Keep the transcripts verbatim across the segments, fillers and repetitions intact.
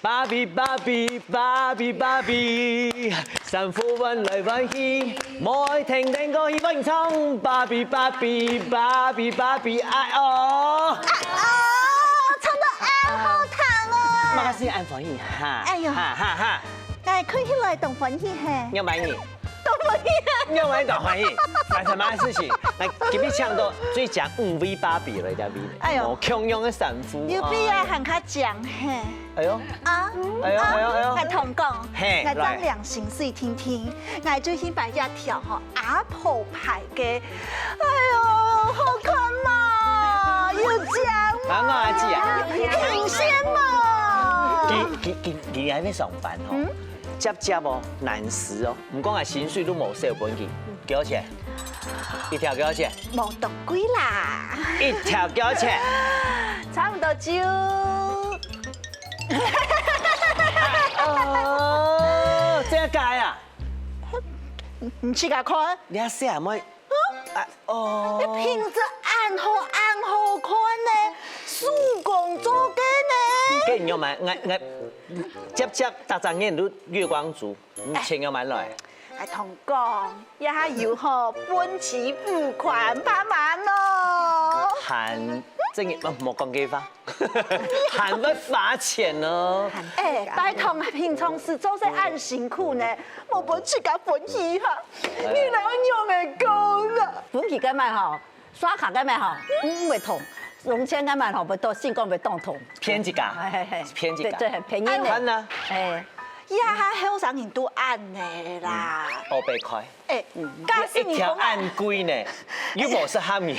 芭比，芭比，芭比，芭比，衫褲換來換去，莫停停个去換唱。芭比，芭比，芭比，芭比，哎哦。哦，唱到恁好聽哦！嘛是恁歡喜哈，哎喲哈哈哈，哎，看起來當歡喜嘿，要買你，當歡喜。要买你当欢喜，发生么事情？来，今日抢到最佳五位芭比了，嘉宾。哎呦哦，共样的衫裤。有必要喊他講嘿。哎呦，啊，哎呦，哎呦，哎呦，𠊎。同講，嘿，𠊎張良心水聽聽，𠊎最近買一條吼阿婆牌个，哎呦，好看嘛，又靚嘛，啊，我阿姊啊，挺仙嘛。今今今今日还没上班吼，接接哦，难死哦，毋过啊薪水都无少分佢，几多钱？一条几多钱？無當貴啦，一条几多钱？差不多就，哦，这样改啊？你自家看，你还小妹，啊哦，品質恁好恁好看呢，手工做个呢。跟你买，我我接接大张眼都月光族，你钱要买来。哎，同讲，也还有吼，分期付款，慢慢咯。还真个，莫讲给发，还会罚钱呢。哎，拜託，平常時做事恁辛苦呢，無分自家分期哈，你哪有用个講啊？分期个买吼，刷卡个买吼，毋毋会痛，用钱个买吼，会多，心肝会当痛。骗自家哎哎哎，骗自家对对，骗人的。看呐，哎，呀，後生人都恁呢啦。哦，被开。哎，假使一条你讲啊，恁贵呢，又无是哈密，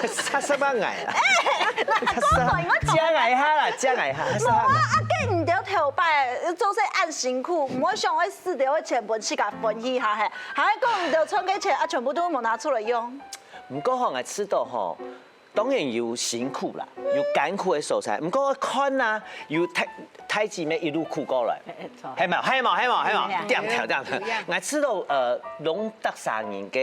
三十万矮啦，我讲加矮哈啦，加矮哈，三十无啊，万。啊，跟你兜头摆做事恁辛苦，毋好想愛使兜个錢分自家分期哈嘿，還講你兜賺个錢啊，全部都無拿出來用。毋过吼，我知道吼，当然有辛苦啦，有艱苦的所在。毋过看啊，有太太姊妹一路苦过来，哎哎错系嘛？系嘛？系嘛？系嘛？哎呀点头点头。我知道，呃，龙达三人个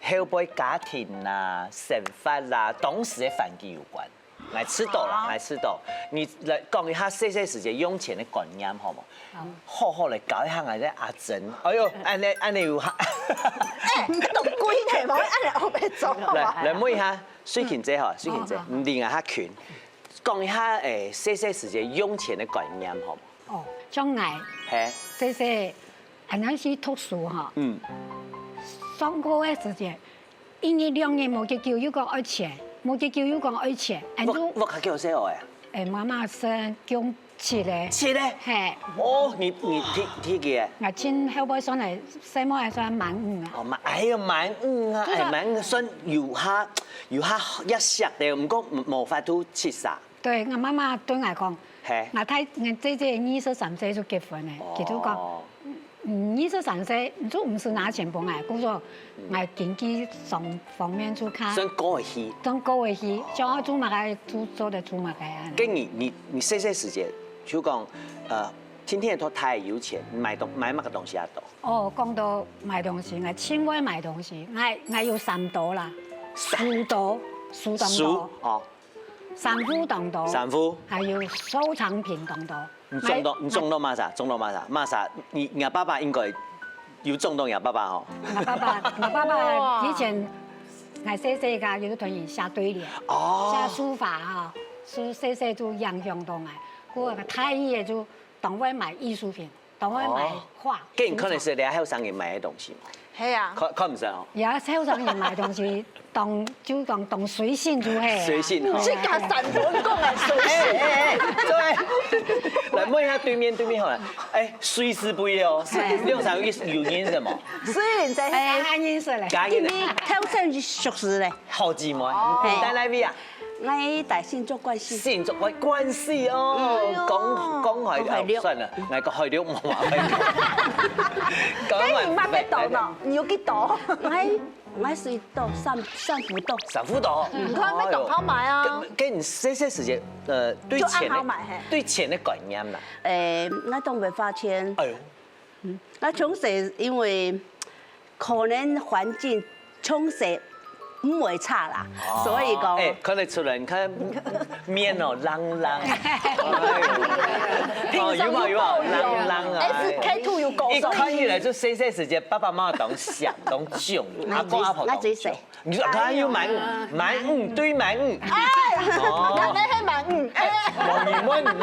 后辈家庭啦、生活啦、当时的环境有关。我知道啦，我知道。你来讲一下，细细时节用钱的观念好无？好好来教一下俺个阿珍。哎呦，安尼安尼有哈。哎，你懂鬼呢，無愛恁樣烏白做好来嗎？来问一下，水琴姐吼，水琴姐，好好你另外下群，讲一下，诶，细细时节用钱的观念好无？哦，将来嘿，这些，俺那去读书哈，嗯，上课的时间，一日两日无几久又讲爱钱，无几久又讲爱钱，俺就我我较叫细个呀。哎妈妈生供起来，七个？嘿，哦，你你第第几个？我今后背算来，细妹还算蛮五啊。哦，蛮哎呀蛮五啊，就是哎蛮五算有下有下一些的，毋过无法度七十。对，我妈妈对我讲，嘿，我太我姐姐二十三岁就结婚了，佢就讲，哦嗯，二十三岁你就毋使拿钱分我，故所我经济上方面就看，算过得去。当过得去，想要做么个就做得做么个啊。跟你你你细细时节就讲，呃，天天都太有钱，买东买么个东西也多。哦，讲到买东西，我尽会买东西，我我有三多啦，书多，书当书多，哦，衫裤当多，衫裤。还有收藏品当多。你中到你中到嘛啥？中到嘛啥？嘛啥？你你爸爸应该有中到你爸爸吼。我爸爸，我爸爸以前我细细个，有同佢写对联，哦写书法啊，书细细就影响到我。我个大意个就当会买艺术品，当会买画。给你可能是你后生人买的东西嘛，係啊，看看毋出哦。也后生人买东西，当就讲当随性就系啊。随性哦你自家三多，你讲个随性。哎哎哎，对，来问一下对面对面好了。哎，瑞士不一样哦，哎六三一有念什么？所以你在哎，安认识嘞。加一个你跳上去熟识嘞，好姊妹，嘿你带来位啊？我大姓做关系。姓做关关系哦，讲讲海讲海陆算了，来个海陆冇嘛。讲哎，你慢慢倒呢，你有几多？我我是到三三福到，三福到，你看被懂好买啊。跟跟你这些时间，呃，对钱就按好买嘿的对钱的观念啦。诶，我当袂花钱。哎呦，我从小因为可能环境从小毋會差啦。所以講，哎，看得出來，你看面哦，冷冷。哎呦，哦，有無有無，冷冷啊。哎，是K two有高手。一看起來就細細時節，爸爸媽媽當想當囧，阿公阿婆當囧。你說他又滿五，滿五對滿五。哎，哦，人家還滿五，哎，我你問喏，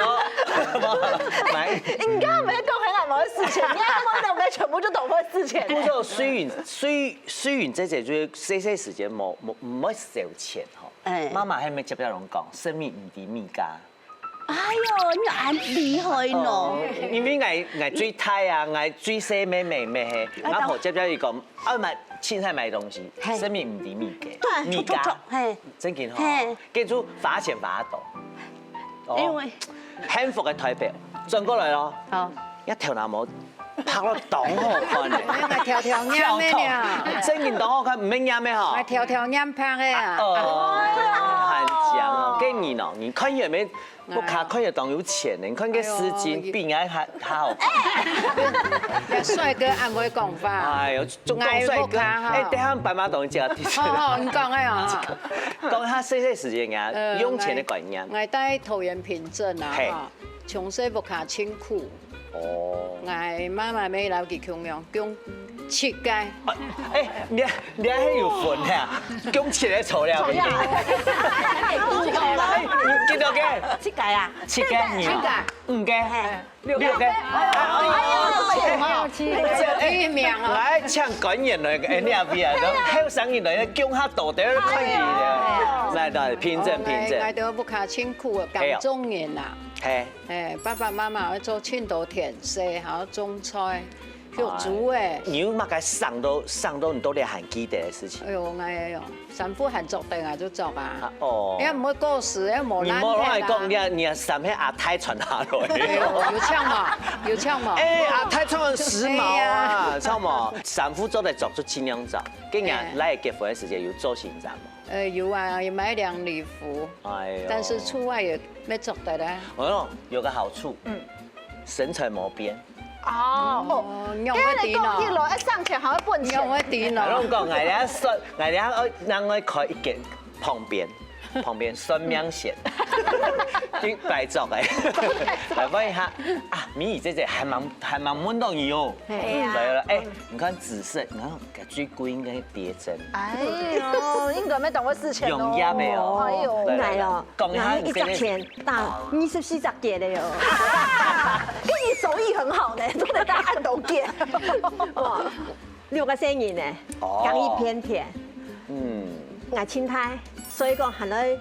滿五。人家沒講很好的事情，你看我兩个全部就懂的事情。不過雖然雖雖然姐姐就係細細時節無無毋會少錢吼，哎，媽媽還沒接到人講，生命毋知米價。哎呦，你還厲害喏！因為𠊎𠊎最大啊，𠊎最細妹妹妹嘿，阿婆接到佢講，愛買凊彩買東西，生命毋知米價，米價，嘿，正經吼，跟住罰錢罰到，因為幸福个代表轉過來咯，好，一頭那毛。 拍到當好看个，𠊎挑挑眼个呢，正經當好看，毋免眼个吼。𠊎挑挑眼拍个啊。哦，很強哦。跟你呢，你看有沒有？我看看有當有錢呢，你看个絲巾比𠊎還還好看。帥哥恁會講話。哎呦，就講帥哥，哎，等下白馬同你講。好好，你講个哦。講他細細時間啊，用錢的觀念。𠊎戴桃園平鎮啊，哈，從細屋下辛苦。 哦，𠊎媽媽乜摎佢共樣，供七個。哎，你你還有份呀？供七個吵了，吵了。哎，你幾多個？七個啊，七個，你七個，五個，六個，六個。哎呦，哎呦，第一名啊！來，請官員來，哎，你也不要，後生人來，供下到底看你的，來來，平鎮平鎮。𠊎都屋下辛苦，耕種人啊。嘿。 哎，爸爸媽媽愛做盡多田事，還愛種菜，畜豬仔。你有麼个想到想到你到這還記得个事情？哎呦，𠊎哎喲，衫褲還著得啊就著啊。哦，也毋會過時，也無爛忒啊。你莫亂講，你你衫係阿太傳下來。哎呦，有像無？有像無？哎，阿太穿時髦啊，像無？衫褲做得著就盡量著。跟人來結婚个時節有做新衫無？呃，有啊，也買涼禮服，哎喲，但是出外也沒著得啦。哦，有個好處，嗯。 生存無變。哦，哦，仰會知呢？今日講起來，愛省錢還會分錢。仰會知呢？𠊎攏講，𠊎這算，𠊎這愛另外開一間旁邊，旁邊算命線，一百種哎，來問一下啊，美儀姐姐還蠻還蠻問到你哦。係啊。來了，哎，你看紫色，你看最貴應該跌針。哎呦，應該沒懂過事情哦。用壓的哦。哎呦，來來來，講一下你這個。一隻錢打二十四隻結的喲。跟你手藝很好呢，做得打恁多結。哇，六個細人呢，哦，耕一片田。嗯，𠊎盡大，所以講還來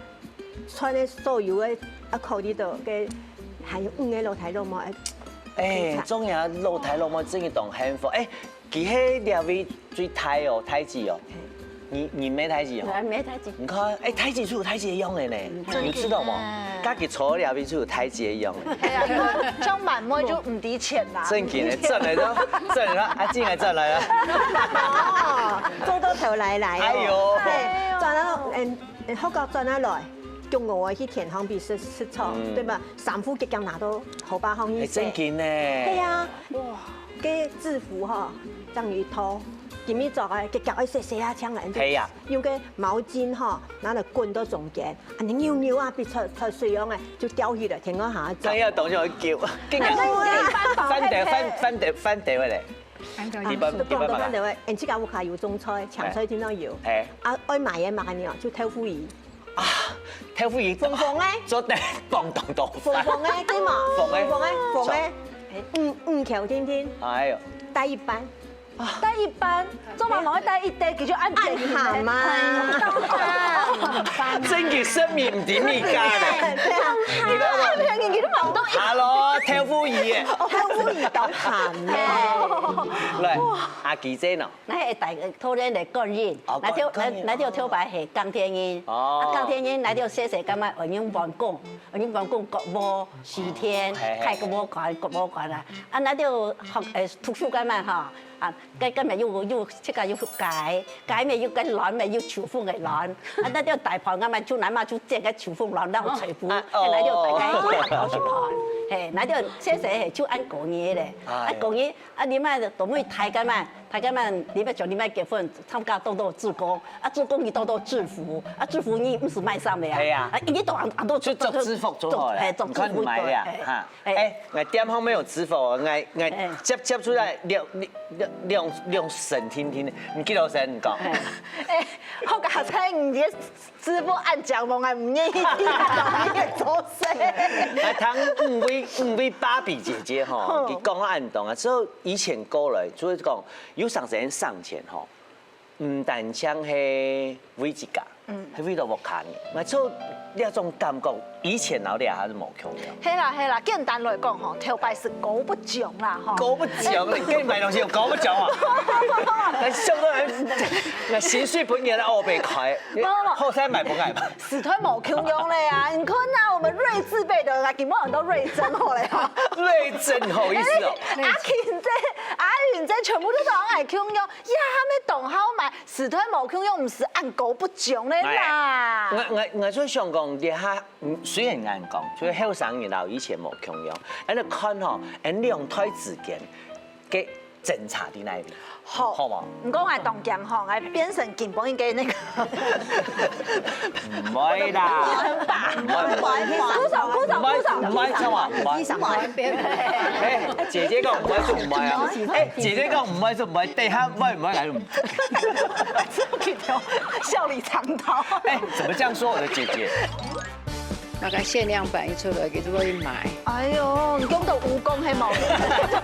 賺的所有的啊，考慮到个還有五個老弟老妹，哎，中央老弟老妹真个當幸福，哎。 佢係這位最大哦，大姊哦。你你乜大姊哦？𠊎乜大姊。你看，哎，大姊就有大姊个樣仔呢，你知道無？家己坐這位就有大姊个樣仔。哎呀，像滿妹就毋知錢啦。正經个，轉來了，轉來了，阿靜還轉來了。哦，做到頭來來哦。哎呦，哎，轉到嗯，學校轉下來，叫我去田項比食食草，對吧？衫褲結結拿到河壩項去洗。哎，正經呢。對呀，哇。 个制服吼，正有一套，今日著个，結結愛洗洗啊，像恁樣。係啊。用个毛巾吼，拿來滾到中間，啊，你扭扭啊，比出出水樣个，就吊起來，天光下走。正要當時救，跟人翻斗翻翻斗翻斗个咧。翻斗一般一般嘛。翻斗个，俺自家屋下有種菜，青菜經常有。係。啊，愛買个嘛，你哦，就豆腐乳。 啊，豆腐乳，紅紅个，做得放當多飯。紅紅个，對嘛？紅个，紅紅个，紅个，五五條定定，哎喲，帶一半，帶一半，做麼个會帶一袋，佢就恁暗下嘛。真个生命毋知米價咧。對啊，你看，恁便宜，佢都買毋到一。Hello，豆腐乳耶。豆腐乳當鹹咧。來，阿吉姐呢？ 那係大个，頭前个工人，哦，那條工人，那那條頭擺係耕田人，哦，啊，耕田人那條細細幹嘛，愛用碗公，愛用碗公割禾、蒔田，哦，係係，開割禾稈，割禾稈啊，啊，那條學，呃，讀書幹嘛哈，啊，該幹嘛又又自家又改，改咩又該亂咩又抽風个亂，啊，那條大盤幹嘛就拿嘛就剪个抽風亂，然後吹風，啊，哦，那條大概就搞一盤，嘿，那條細細係就恁工人咧，啊，工人 啊，你嘛都毋會大个嘛，大家們，你愛將你愛結婚，參加多多志工，啊，志工佢多多制服，啊，制服你毋使買衫个啊。係啊。啊，一日到暗啊，都就做制服做好了，嘿，做制服你看你買了，嘿，哈。嘿。哎，𠊎店後面有制服哦，𠊎，𠊎哎。接，接出來兩，兩，兩，兩身定定个，你幾多身？你講。哎。哎，好佳哉你个制服恁靚，𠊎毋願意去啊，你个做事。哎，聽五位，五位芭比姐姐吼，好。佢講恁多啊，所以以前過來，就是講，有上時間省錢吼，毋單淨係為自家，嗯。係為到屋下人。𠊎就這種感覺，以前摎這下係無共樣。係啦，係啦，簡單來講吼，頭擺係高不將啦，吼。高不將，你跟你買東西有高不將啊？還笑到人，那薪水分人家烏白開，無，無。後生買不買嘛？時代無共樣了啊！你看啊，我們瑞字輩的啊，根本很多瑞珍好了啊。瑞珍好意思哦。哎，阿琴這、阿云這全部都是愛共樣，呀，他們懂好買，時代無共樣，毋係恁高不將了啦。哎，𠊎、𠊎、𠊎就想講，這下，嗯，雖然恁講，就是後生人摎以前無共樣，恁樣看吼，恁兩代之間个 爭差在哪裡？好。好無？毋過𠊎當驚吼，𠊎變成根本應該那個。毋會啦。毋會，毋會。鼓手，鼓手，鼓手。毋會，唱啊，毋會。哎，姐姐講毋會就毋會啊。哎，姐姐講毋會就毋會，等下毋會毋會來。笑裡藏刀。哎，怎麼這樣說我的姐姐？ 那個限量版一出來，佢就會買。哎喲，你講到蜈蚣係無？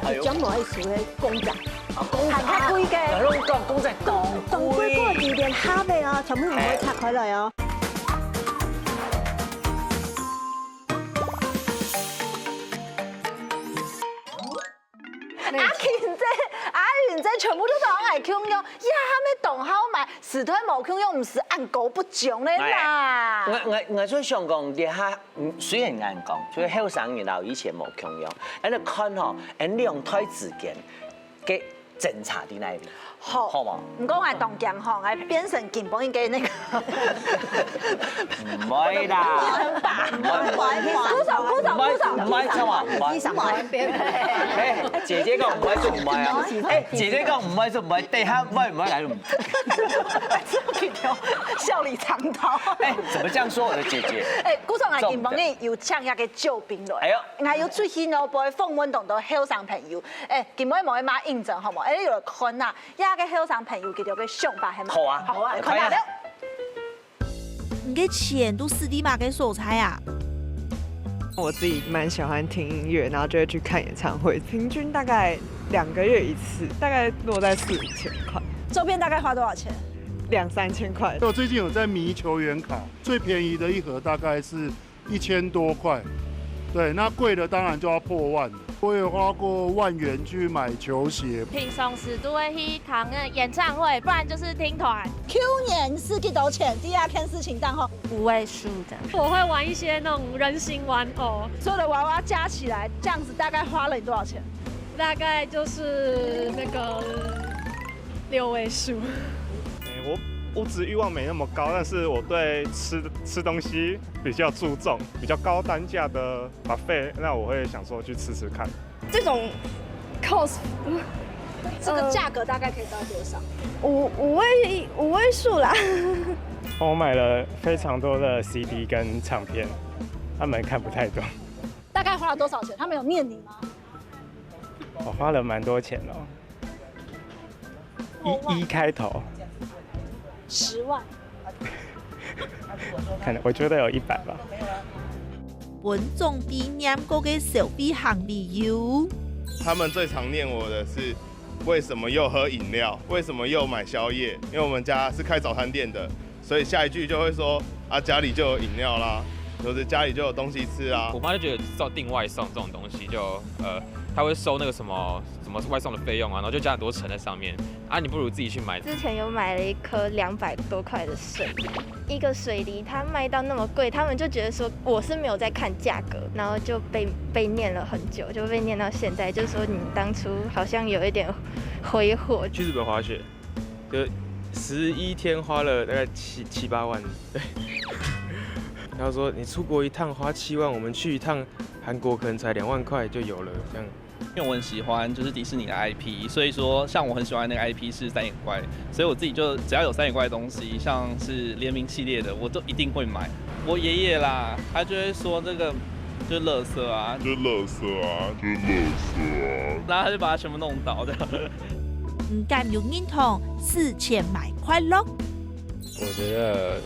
哎喲。將來係公仔，啊，公仔。還較貴个。啊，攏講公仔當當貴，貴。過幾年下尾啊，全部毋會拆開來哦。 阿琴這、阿云這全部都是愛共樣，呀，他們懂好買，時代無共樣，毋係恁高不將了啦。哎，𠊎、𠊎、𠊎就想講，這下，嗯，雖然恁講，就是後生人摎以前無共樣，恁樣看吼，恁兩代之間个爭差在哪裡？ 好。好無？毋過𠊎當驚吼，𠊎變成根本應該那個。毋會啦。毋會，毋會。鼓手，鼓手，鼓手。毋會，唱啊，毋會。哎，姐姐講毋會就毋會啊。哎，姐姐講毋會就毋會，等下毋會毋會來。笑裡藏刀。哎，怎麼這樣說我的姐姐？哎，鼓手，𠊎根本有請一個救兵來。哎喲。𠊎有出去呢，會訪問當多後生朋友。哎，根本無愛罵應徵，好無？哎，有人看吶。 這個後生朋友佢兜个想法係無？好啊，好啊，來看一下。看下了。你个錢都使在麼个所在啊？我自己蠻喜歡聽音樂，然後就會去看演唱會，平均大概兩個月一次，大概落在四五千塊。周邊大概花多少錢？兩三千塊。我最近有在迷球員卡，最便宜的一盒大概是一千多塊，對，那貴的當然就要破萬了。我也花過萬元去買球鞋。平常時都會去聽演唱會，不然就是聽團。去年使幾多錢？第二件事情，然後五位數的。我會玩一些那種人形玩偶。所有的娃娃加起來，這樣子大概花了你多少錢？大概就是那個六位數。欸，我物质欲望没那么高，但是我对吃吃东西比较注重，比较高单价的 buffet，那我会想说去吃吃看。这种 cost，这个价格大概可以到多少？五五位五位数啦。我买了非常多的 C D 跟唱片，他们看不太懂。大概花了多少钱？他们有念你吗？我花了蛮多钱哦。 一一开头。十万。可能我觉得有一百吧。分總編唸過个消費行為有。他们最常念我的是为什么又喝饮料？为什么又买宵夜？因为我们家是开早餐店的，所以下一句就会说啊，家里就有饮料啦，就是家里就有东西吃啊。我妈就觉得订外送这种东西就呃，他会收那个什么什么外送的费用啊，然后就加很多成在上面。啊，你不如自己去买。之前有买了一颗两百多块的水梨，一个水梨它卖到那么贵，他们就觉得说我是没有在看价格，然后就被被念了很久，就被念到现在，就是说你当初好像有一点挥霍。去日本滑雪，就十一天花了大概七七八万，对。他说你出国一趟花七万，我们去一趟韩国可能才两万块就有了，这样。因为我很喜欢就是迪士尼的 I P，所以说像我很喜欢那个 I P 是三眼怪，所以我自己就只要有三眼怪的东西，像是联名系列的，我都一定会买。我爷爷啦，他就会说这个就垃圾啊，就垃圾啊，就垃圾啊，然后他就把它全部弄倒掉。毋敢用銀行，使錢買快樂。我觉得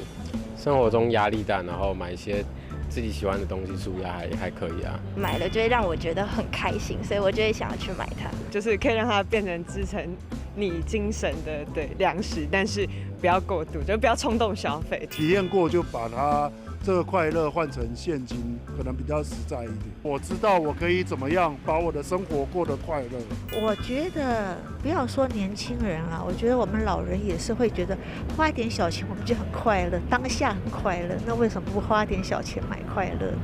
生活中压力大，然后买一些自己喜欢的东西，舒压还还可以啊。买了就会让我觉得很开心，所以我就会想要去买它。就是可以让它变成支撑你精神的对粮食，但是不要过度，就不要冲动消费。体验过就把它这个快乐换成现金，可能比较实在一点。我知道我可以怎么样把我的生活过得快乐。我觉得不要说年轻人了，我觉得我们老人也是会觉得花一点小钱，我们就很快乐，当下很快乐。那为什么不花点小钱买快乐呢？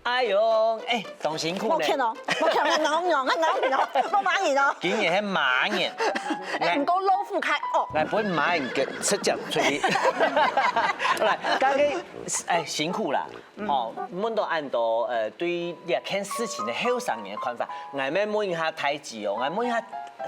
哎呦，哎，當辛苦呢。莫欠哦，莫欠，我咬你哦，我咬你哦，我骂你哦。今年係馬年，哎，毋過老虎開哦。來分馬年个直接出去。來，大家哎辛苦啦。哦，問到恁多，呃，對這件事情个後生人个看法，𠊎乜問一下大姊哦，𠊎問一下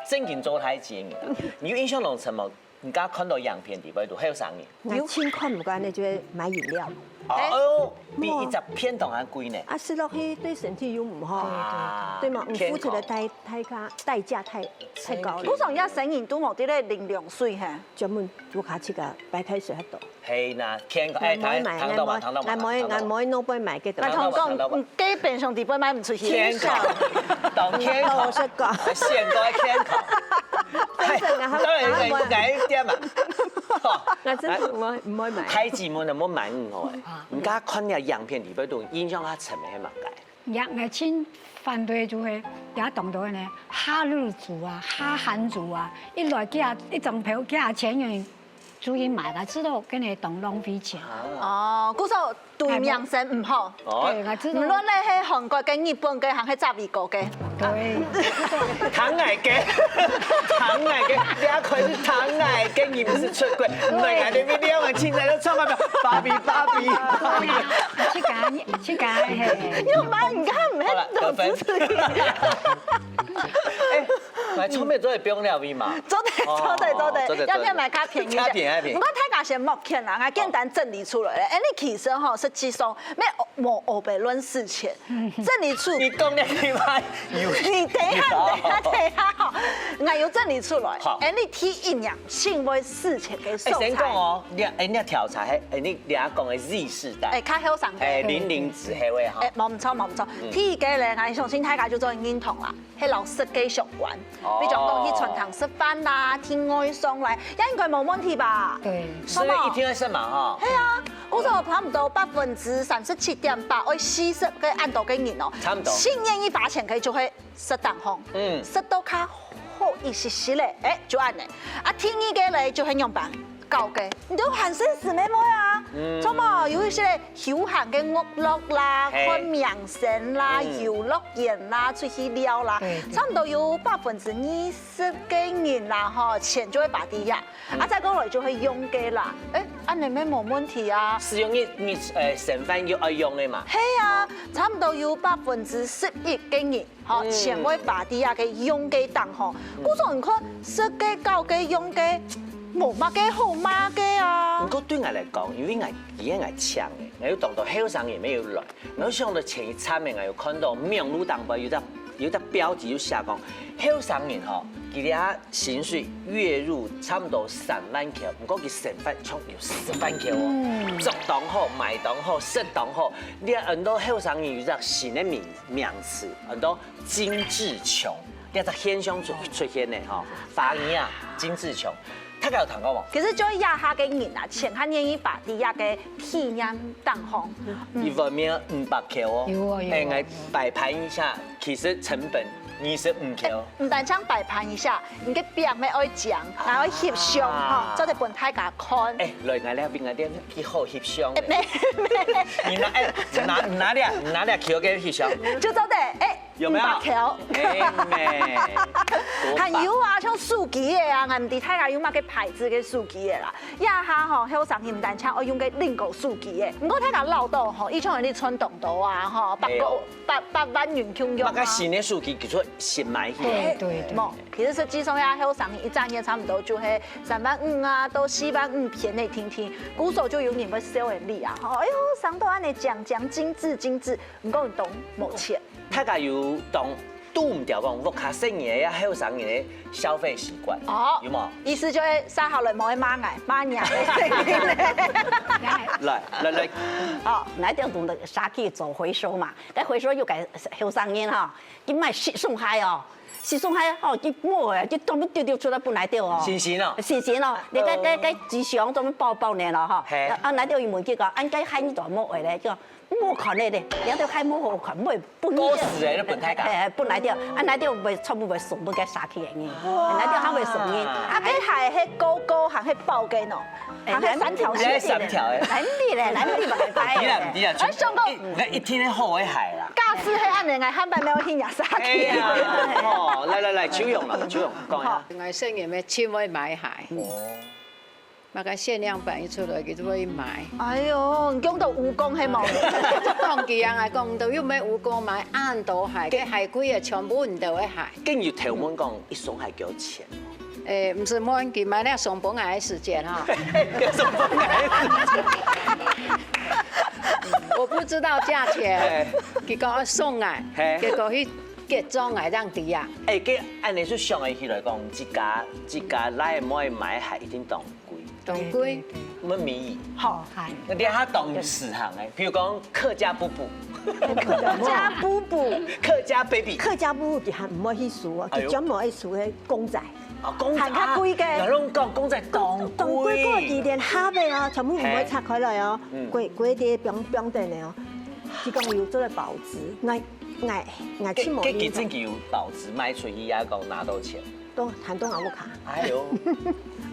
正經做大姊个人，你有印象當深無？你剛看到影片裡背都後生人。有錢看毋慣，你就會買飲料。哦，哎呦，比一隻便當還貴呢。啊，食落去對身體又毋好，啊對嘛？你付出的代代價代價太太高了。通常一生人都無得个零用水嘿，專門屋下自家白開水還多。係啦，健康，哎，我買，糖糖豆嘛，糖豆嘛，我買，我買，我買，買給我同你講，嗯，基本上底背買毋出去。健康，當健康，我識講，選個健康。真的，當然應該一點嘛。我真的毋會毋會買。大姊妹能無買五號誒？你剛看个影片裡背都印象較深个係麼个？也，𠊎盡反對就係也當多呢，哈日族啊，哈韓族啊，一來寄一張票寄錢人出去買，𠊎知道跟你當浪費錢。哦，故所對名聲毋好。對，𠊎知道。無論你係韓國个、日本个，還係炸米糕个。對。糖奶个，糖奶个，你要看是糖奶个，你毋係出國，毋係，你兩个現在都唱个芭比芭比芭比。去揀，去揀，嘿。又買，你看毋係好了，得分投資自己。哎，買聰明做得不用料理嘛。做得，做得，做得，哦做得要不要買較便宜一點？較便宜較便宜毋過大家先莫欠啦，𠊎簡單整理出來了。哎，你其實吼，實際上，沒有，無烏白亂使錢，整理出。你講个你買有。你等一下，等一下，等一下吼，𠊎有整理出來。好哎，你第一樣，盡會使錢个哎，素材。先講哦，你哎，你調查，嘿，哎，你你講个Z世代，哎，較後生个。哎，零零子黑位哈哎，，無毋著，無毋著。第一個咧，𠊎相信大家就做認同啦。 係摎食个相關。哦比如講去餐廳食飯啦，去外送啦，也應該無問題吧？對。所以一定要食嘛哈。係啊，故所差毋多百分之三十七點八，愛四十个恁多个人哦，差毋多盡願意花錢个就會食當好，嗯食到較好一息息咧，哎，就恁呢。啊，第二个咧就係仰般搞个，你都還係姊妹妹啊，嗯著無？有一些休閒个娛樂啦，嘿看明星啦，嗯遊樂園啦，出去尞啦對，對差毋多有百分之二十个人啦，吼，錢就會花在呀。啊，再過來就會用个啦，哎，恁呢乜無問題啊。使用你你呃生活有愛用个嘛。係啊，差毋多有百分之十一个人，吼，嗯錢會花在該个用个當吼。故所你看，食个、搞个、用个，無麼个好罵个啊毋。過對𠊎來講，因為𠊎以前𠊎請个，𠊎有當多後生人乜有來，𠊎有想到前一站个，𠊎有看到網路頂背有隻有隻標題有寫講，後生人吼，佢哋啊薪水月入差毋多三萬箍，毋過佢生活像有十萬箍哦，著當好，買當好，食當好，你看很多後生人有隻新个名名詞，很多精緻窮，這隻現象出出現呢吼，華語啊，精緻窮，大家有聽過無？其實就這下个人啊，錢較願意花在該个體驗當中。一碗麵五百箍哦，有哦有哦哎，來擺盤一下，其實成本二十五箍。毋單淨擺盤一下，你个餅乜愛靚，還愛翕相啊吼，做得分大家看。哎，來，𠊎這邊，𠊎這邊幾好翕相呢。哎，沒沒，你拿哎，拿拿這拿這球給翕相。就做得哎。有沒有？五百條。哎，美。還有啊，像手機个啊，𠊎毋知大家有麼个牌子个手機个啦。這下吼，後生人毋單淨愛用个蘋果手機个，毋過大家老到吼，以前你賺當多啊，吼，八个、哎喲。八、八萬元共用啊。那個新的手機，其實新買去。對，對，對。無，其實實際上呀，後生人一隻月差不多就係三萬五啊，到四萬五片內定定，故所就有人會笑你啊，吼，哎喲，省到恁樣靚靚，精緻精緻，毋過你當無錢。 大家有當堵毋著講，屋下細人仔啊，後生人个消費習慣，哦，有無？意思就係生下來無愛罵𠊎，罵娘个細人仔。來來來，哦，𠊎兜同个社區做回收嘛，該回收又該後生人吼，佢買食剩下哦，食剩下吼，佢無个，佢全部丟丟出來分𠊎兜哦。新鮮哦。新鮮哦，你該該該紙箱全部包包呢咯吼，嘿。啊，𠊎兜又問佢講，恁該還做麼个咧？就 無看个咧，這兜還無好看，買分你兜。過時个，你分大家。嘿，分𠊎兜，啊，𠊎兜會全部會送分該社區个人，𠊎兜還會送人。啊，該鞋係高高，還係薄个喏？還係三條線个？你還三條个。難得咧，難得嘛，你啦，你啦，哎，上過。你看一定係好个鞋啦。假使係恁樣，𠊎下擺無去若社區。哎呀，哦，來來來，秋勇啦，秋勇，講一下。𠊎細人仔盡會買鞋。哦。 麼个限量版一出來，佢就會買。哎喲，你講到蜈蚣係無？講佢啊，𠊎講到又無蜈蚣買恁多鞋，該鞋櫃啊全部你兜个鞋。跟有頭問講，一雙鞋幾多錢？誒，毋係問佢買了送分𠊎个時節哈。送分𠊎个時節。我不知道價錢，哎。佢講要送𠊎，嘿。結果去結帳𠊎正知啊。哎，該恁樣就想起來講，自家自家倈妹買鞋一定當 當貴。對，對，對。乜米。好。好，係。該這下當時行个，比如講客家布布。客家布布。客家baby。客家布布佢還毋會去收啊，哎喲。佢專門愛收个公仔。啊，公仔。還較貴个。啊，人講公仔當貴。當貴，佢連盒个哦，全部毋會拆開來哦，嘿。嗯。貴貴个放放等个哦。佢講有做个保值，𠊎𠊎𠊎去無該，該佢真个有保值賣出去，也講拿到錢。 都還都拿屋下。哎喲。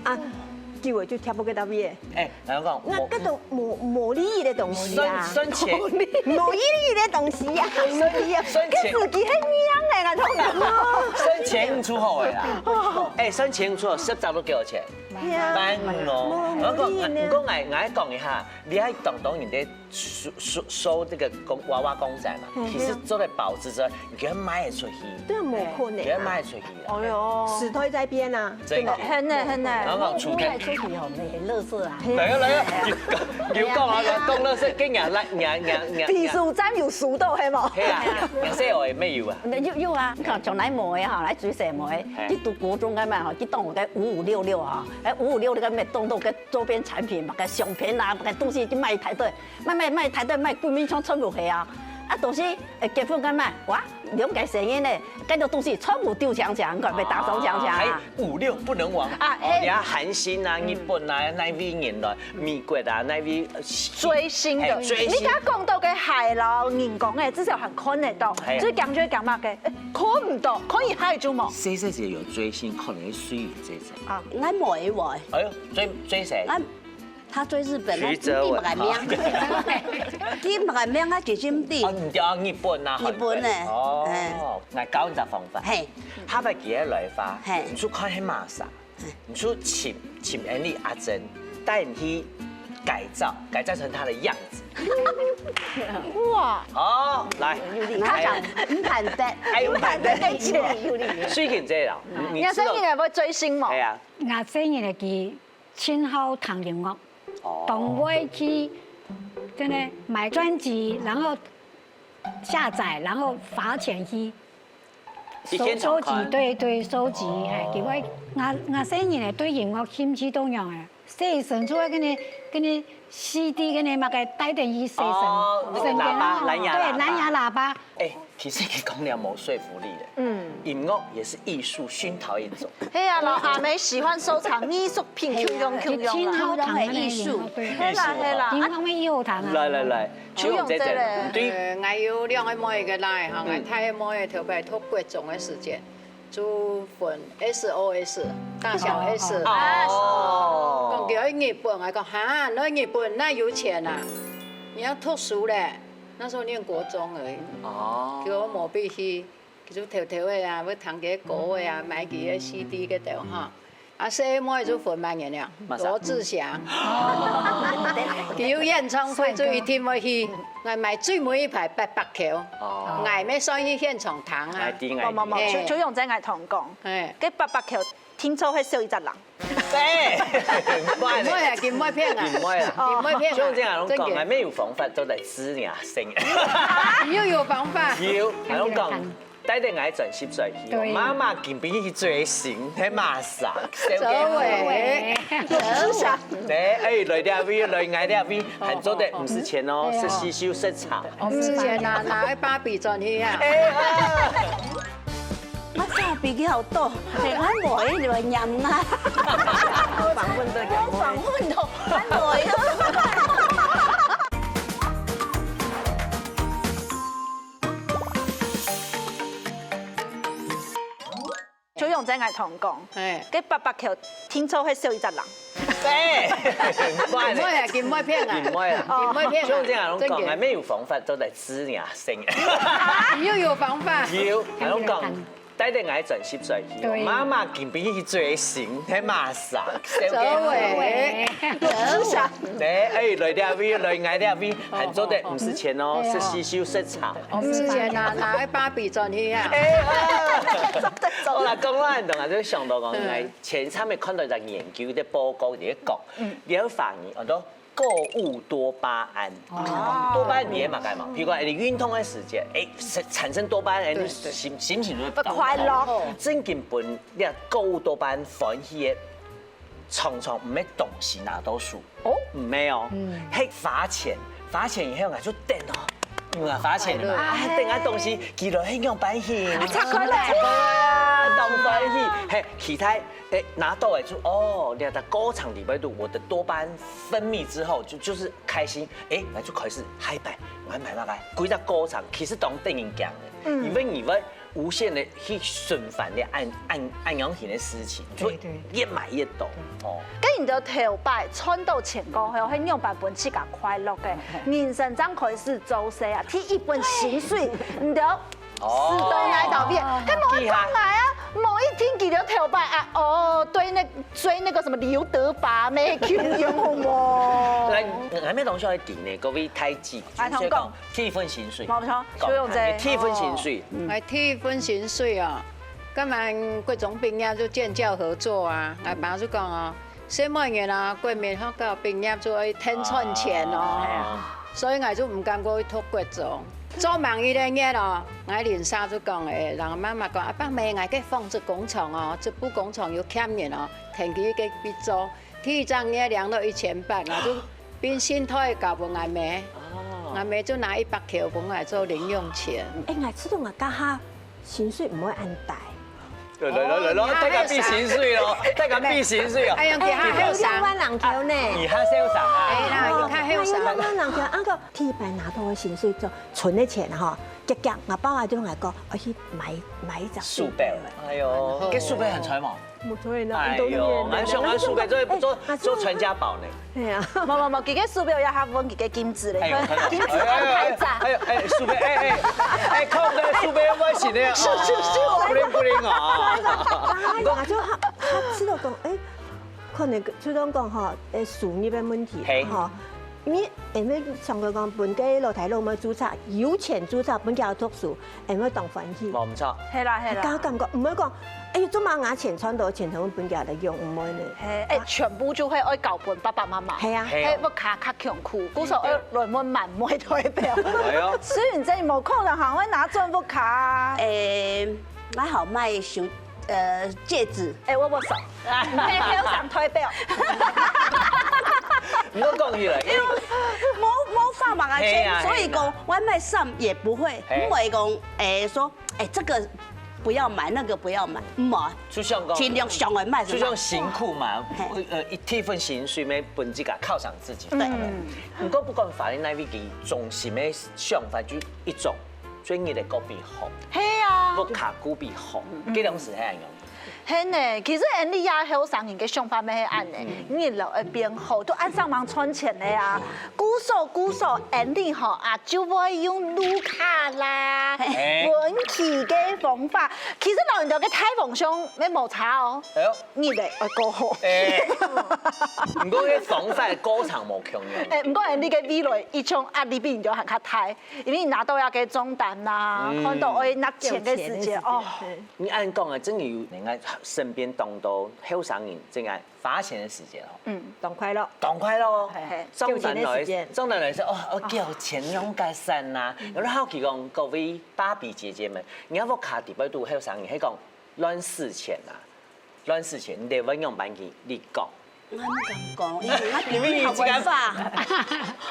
啊，久了就貼不个到位。哎，然後講，𠊎該都無無利益个東西啊。算算錢。無利益个東西啊，無利益啊。算錢。該自己係命个，𠊎同你講。算錢出好个啦。哎，算錢出好，十張都幾多錢？係啊。萬五哦。無然後講，無利益呢。毋過𠊎𠊎講一下，你愛當當人哋 收收收這個公娃娃公仔嘛，嗯，其實做得保值之外，你給它賣出去，對啊，無可能啊。你給它賣出去啊。哎喲，時代在變啊，真的。很呢很呢。然後出去，賣出去吼，沒垃圾啊。來啊來啊，有講啊，講垃圾，跟人家人家人家，避暑站有收到係無？係啊，人家有也沒有啊。那有有啊，你看從來無个哈，來水洗無个，嘿。去讀國中該嘛哈，去當我个五五六六哈，哎五五六六个麥當勞个周邊產品嘛，个相片啊，个東西去賣一大堆。 買買買，大家買，歸面全全部係啊。啊，到時，誒，結婚該買，哇，兩個細人呢，該兜東西全部丟淨淨，看，被打掃淨淨啊。還五六不能忘。啊，哦，嘿。你看韓星啊、日本啊，哪位人來，美國啊，哪位，呃，追星的。嘿，追星。你剛剛講到个海撈人工誒，至少還看得到。嘿。最驚就係驚麼个？誒，看毋到，看一下就無。細細姐有追星，可能會水這種。啊，𠊎無誒，𠊎。哎喲，追追誰？𠊎 他追日本，徐哲文，佢毋敢命，佢毋敢命，佢直接毋知。哦，你就要日本啊，日本呢，哦，哎。來教你隻方法。嘿。下擺佢个來法，嘿。你就看係麼儕，嘿。你就請請Andy阿珍帶你去改造，改造成他的樣子。哇！好，來，他想，哎。毋敢得，哎，毋敢得，毋敢得，有理，有理。最近這樣，你你知道？你細人仔會追星無？哎呀。𠊎細人仔佢 盡好聽音樂，哦。當會去，真的買專輯，然後下載，然後花錢去收，一天常看。收集，對，對，收集，哦。嘿，佢會，𠊎，𠊎細人仔對音樂興趣當樣誒，洗身就會跟你，跟你CD，跟你麼个帶等去洗身，哦，那個喇叭，身邊啊，藍牙喇叭。對，藍牙喇叭。哎， 其實佢講了無說服力咧。嗯。音樂也是藝術熏陶一種。係啊，老阿妹喜歡收藏藝術品，共樣共樣啦。佢盡好聽个藝術。對。係啦，係啦。音樂个藝術堂啊。來來來，秋勇姐姐，秋勇姐姐。你對，呃，𠊎有兩個妹个啦，哈，嗯。𠊎大妹个頭擺讀國中个時間，就分S O S，大小S。哦。講佢去日本，𠊎講，哈，你去日本哪有錢啊？你愛讀書咧。那時候念國中而已，哦，叫我無必去，就偷偷个啊，會聽佢个歌个啊，買佢个C D个頭哈。啊，細妹就分買人了，羅志祥，佢有演唱會就一定會去，𠊎買最尾一排八百箍，哦，𠊎乜算去現場聽啊。哎，對，哎，無無無，對。就就用這𠊎同講，哎，該八百箍聽說係少一隻人。 對，毋會啦，佢毋會騙啊，佢毋會啦。佢毋會騙啊，像這樣攏講，真个。還沒有方法，都在知你啊，生。你又有方法。有，還有講，帶等愛轉十歲去，對。媽媽今晡日去追星，還馬上，所以，羅志祥。對，哎，來這位，來𠊎這位，還做得毋使錢哦，係洗手洗茶。毋使錢啊，拿个芭比轉去啊。哎啊！ 我手比較多，係，我無愛來黏啊。訪問到，我訪問到，我無愛。就用這𠊎同講，哎，該八百箍聽說係少一隻人。 對，毋會啦，佢毋會騙啊，佢毋會啦。佢毋會騙啊，像這樣攏講，真个。還沒有方法，都在知你啊，生。你又有方法。有，還有講，帶等愛轉十歲去，對。媽媽今晡日去追星，還馬上，所以，羅志祥。對，哎，來這位，來𠊎這位，還做得毋使錢哦，洗洗手洗茶。毋使錢啊，拿个芭比轉去啊。哎啊！好啦，講到恁多啊，就想到講，嗯。來前一站看到一個研究个報告，佢講， 嗯。你會發現很多購物多巴胺。哦。多巴胺你也嘛該嘛，譬如講，哎，你運動的時間，哎，產，產生多巴胺，哎，你心，心情就會不快樂。正經分你購物多巴胺歡喜的，常常毋係東西拿到手。哦。毋係哦，嗯。係花錢，花錢以後啊，就等哦。 嗯啊，花錢嘛，啊，等下東西寄來，係仰般去？啊，拆開來。哇，當歡喜！嘿，其他，誒，拿到誒就，哦，你看在過程裡面，我的多巴胺分泌之後，就，就是開心，誒，那就開始嗨擺，我買買買，歸隻過程其實當得人驚的，嗯。因為你會無限的去循環你恁，恁，恁樣型的事情，就對，對。越買越多，哦。該你兜頭擺賺到錢過後，係仰般分自家快樂个？人生正開始做事啊，第一份薪水，你兜使到哪位？哦。該無講來啊，某一天佢兜頭擺啊，哦，對那，追那個什麼劉德華咩，Q樣好無？來，𠊎乜同學愛提呢，各位大姊，哎，就是講，同講。 第一份薪水。無錯，講，就用這。你第一份薪水。哦，𠊎第一份薪水哦，該𠊎國中畢業就建教合作啊，𠊎爸就講哦，細妹人啊，國民學校畢業就愛趁賺錢哦，哦。所以𠊎就毋敢過去讀國中。做滿一個月哦，𠊎鄰舍就講，誒，人媽媽講，阿伯姆，𠊎个紡織工廠哦，織布工廠有欠人哦，跈佢去該做。 第一隻月領到一千八，𠊎就變現袋交分𠊎姆。哦。𠊎姆就拿一百箍分𠊎做零用錢。誒，𠊎知道𠊎家下薪水毋會恁大。來來來來，哦，大家比薪水咯，大家比薪水哦。哎呀，佢較後生。誒，有兩萬人箍呢。你較後生啊？哎啦，佢較後生。哦，哎呀，兩萬人箍，啊，個第一擺拿到个薪水做存个錢吼，遽遽，𠊎爸爸就同𠊎講，愛去買，買一隻手錶。手錶。哎喲，該手錶還在無？ 無錯呢，哎喲，蠻想買手錶，做，做，做傳家寶呢。係啊。無無無，佢个手錶也較穩，佢个金子咧，哎喲，金子還還在。哎喲，哎，手錶，哎哎，哎，看毋到手錶要不要洗呢？是是是，哦，不靈不靈啊。哎呀，就他他知道講，哎，可能就講講哈，哎，收入个問題嘿。哈，你因為上個講分个老弟老妹註冊，有錢註冊，分佢讀書， 會毋會當歡喜？無毋著。係啦係啦。較感覺毋會講，哎喲，做麼个錢賺到錢，全部分佢來用，毋會呢。係，哎，全部就會愛交分爸爸媽媽。係啊。係哦。係，屋下較窮苦，故所愛來問滿妹代表。哎喲。雖然這無可能，還會拿轉屋下。誒，買好賣手，呃，戒指。哎，我無送。 嘿，後生代表。毋好講起來。因為無，無法嘛，係啊，所以講，我買衫也不會，係。毋會講，誒，說，誒，這個不要買，那個不要買，毋會。就像講，盡量想愛買什麼。就像辛苦嘛，嘿。呃，一，一份薪水，愛分自家犒賞自己。對。嗯。毋過不管法律哪位，佢中心个想法就一種，所以你的個比好，係啊。屋下個比好，嗯。這種事係恁樣。係呢，其實𠊎俚後生人个想法乜係恁呢，日老會變好，都愛上網賺錢个啊。故所故所，𠊎俚吼啊，就會用綠卡啦、哎分期个方法。其實老人家个大方向乜無差哦，哎呦，日來愛過好。哎，毋過个方法過程無共樣。哎，毋過𠊎俚个未來一種壓力比人家還較大，因為你拿到該个帳單啦，看到愛納錢个時節，哦，你恁講啊，真个有人家身邊當多後生人正在花錢个時節哦，當快樂。當快樂哦。嘿帳單來，繳錢个時間帳單來說，哦，我繳錢用該算啦。然後好奇講，各位芭比姐姐們，你有無卡底背肚後生人，係講亂使錢啊，亂使錢，你得問用板去你講。我毋敢講，因為我比你較會花，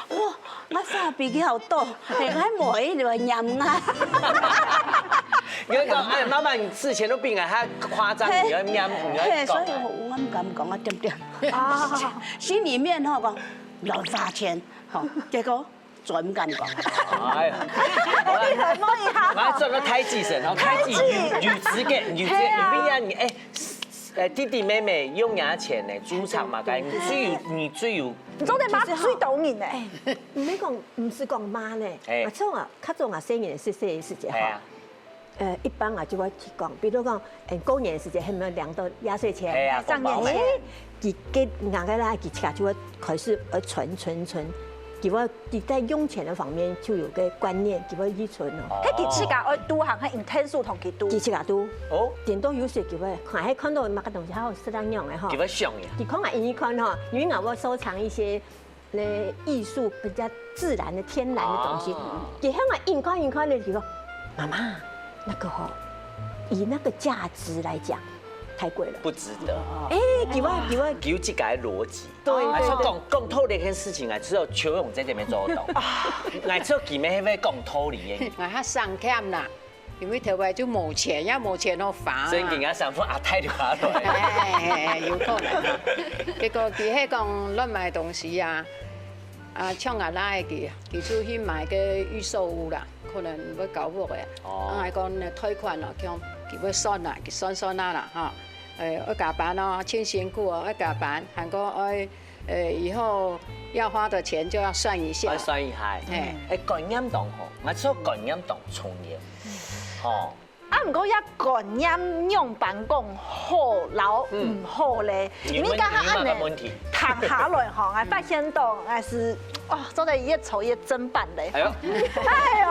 我我花比你較多，係，我無一定會嫌啊。你會講，哎，媽媽，你使錢都比我還誇張，你要念，你要嘿，所以講啊。我毋敢講，我恬恬。啊，心裡面吼講亂花錢，吼，結果嘴毋敢講。哎呀，你很摸一下我還做了太極神，然後太極有有資格，有資格，嘿啊你不要你哎，呃，弟弟妹妹用牙錢呢，豬腸嘛，該你最有你最有，你做得罵最多人呢。毋係講，毋係講罵呢，哎啊，像啊，較早啊，細人細細个時節吼，哎呀，呃，一般啊就會去講，比如講，誒，過年時節還沒有領到壓歲錢，哎呀，上年紅包哎，佢个人个啦，佢自家就會開始呃存存存，佢會佢在用錢的方面就有個觀念，佢會去存哦。係佢自家愛堵，還係用天數同佢堵？佢自家都，哦，頂多有時佢會看，還看到麼个東西，還有適當用的吼。你會想呀，佢看啊，一看吼，因為我會收藏一些那藝術比較自然的、天然的東西。啊佢看啊，一看一看的，佢說：「媽媽，那個吼，以那個價值來講，太貴了。」不值得。哎，佢會佢會，有這個邏輯。對哎，對所以講講道理這件事情啊，只有邱勇在這邊做得到。哎，只有佢們會講道理的。啊，較省儉啦，因為頭擺就無錢，也無錢好花啊。所以人家想說啊，太流下來。哎，有可能啊。結果佢係講亂買東西啊，啊，像阿拉佢，佢就去買个預售屋啦，可能會交屋个。哦啊，還講呢，貸款咯，像佢會算啦，佢算算啊啦，哈。誒，愛加班哦，真辛苦哦，愛加班，還過愛，誒，以後要花的錢就要算一下愛。算一下。嘿，哎，觀念當好，我說觀念當重要。吼，啊，毋過這觀念仰般講好摎毋好咧？嗯因為剛剛恁呢你問你問个問題談下來吼，𠊎發現到，𠊎係哦，做得越抽越正版咧。哎呦，哎